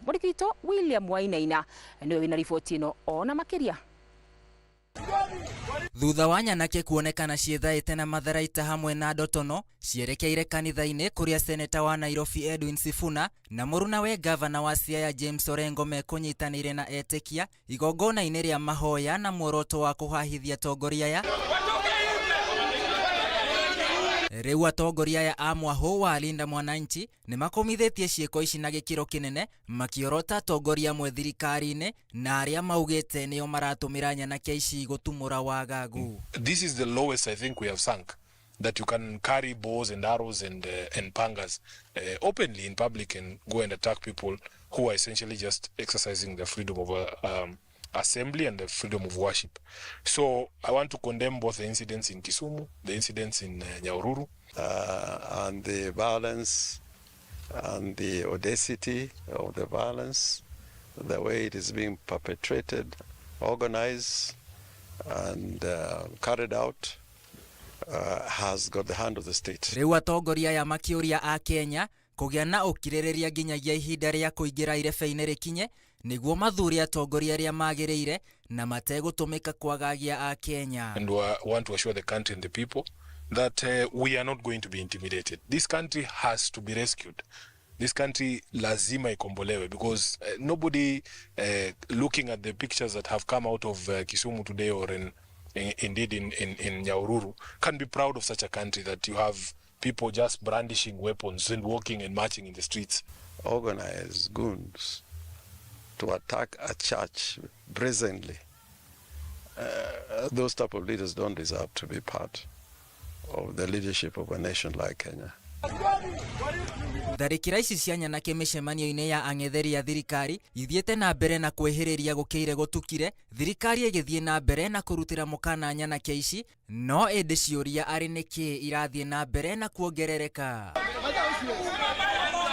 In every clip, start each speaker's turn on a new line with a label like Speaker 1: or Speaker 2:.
Speaker 1: Mwandĩki witũ William Wainaina nĩwe wĩna riboti ĩno ona makĩria.
Speaker 2: Thutha wa nyanake kuonekana ciĩthaĩte na matharaita hamwe na ndotono cierekeire kanitha-inĩ kũrĩa seneta wa Nairobi Edwin Sifuna na mũrunawe gavana wa Siaya James Orengo mekũnyitanĩire na etĩkia igongona-inĩ rĩa mahoya na muoroto wa kũhahithia atongoria aya. Rĩu atongoria aya a mwahũ wa Linda Mwananchi nĩ makũmithĩtie ciĩko ici na gĩkĩro kĩnene makĩorota atongoria amwe thirikari-inĩ na arĩa maugĩte nĩo maratũmĩra nyanake ici gũtumũra wagagu.
Speaker 3: This is the lowest I think we have sunk, that you can carry bows and arrows and pangas openly in public and go and attack people who are essentially just exercising their freedom of assembly and the freedom of worship. So I want to condemn both the incidents in Kisumu, the incidents in Nyahururu.
Speaker 4: And the violence and the audacity of the violence, the way it is being perpetrated, organized, and carried out, has got the hand of the state.
Speaker 2: Rĩu atongoria aya makĩũria a Kenya kũgĩa na ũkirĩrĩria nginyagia ihinda rĩa kũingĩra irebe-inĩ rĩkinye nĩguo mathure atongoria arĩa magĩrĩire na mategũtũmĩka kwagagia a Kenya.
Speaker 3: And we want to assure the country and the people that we are not going to be intimidated. This country has to be rescued. This country lazima ikombolewe, because nobody looking at the pictures that have come out of Kisumu today or indeed in Nyahururu can be proud of such a country that you have people just brandishing weapons and walking and marching in the streets.
Speaker 4: Organized goons to attack a church brazenly. Those type of leaders don't deserve to be part of the leadership of a nation like Kenya.
Speaker 2: Tharĩkĩra ici cia nyanake mĩcemanio-inĩ ya ang'etheri a thirikari ithiĩte na mbere na kwĩhĩrĩria gũkĩire gũtukire thirikari ĩgĩthiĩ na mbere na kũrutĩra mũkana nyanake ici, no ĩndĩ ciũria arĩ nĩkĩ irathiĩ na mbere na kuongerereka.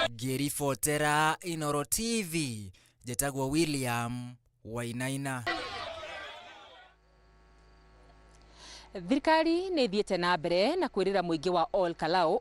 Speaker 2: Ngĩribotera Inoro TV, njĩtagwo William Wainaina.
Speaker 1: Thirikari nĩ ĩthiĩte na mbere na kwĩrĩra mũingĩ wa Ol Kalou.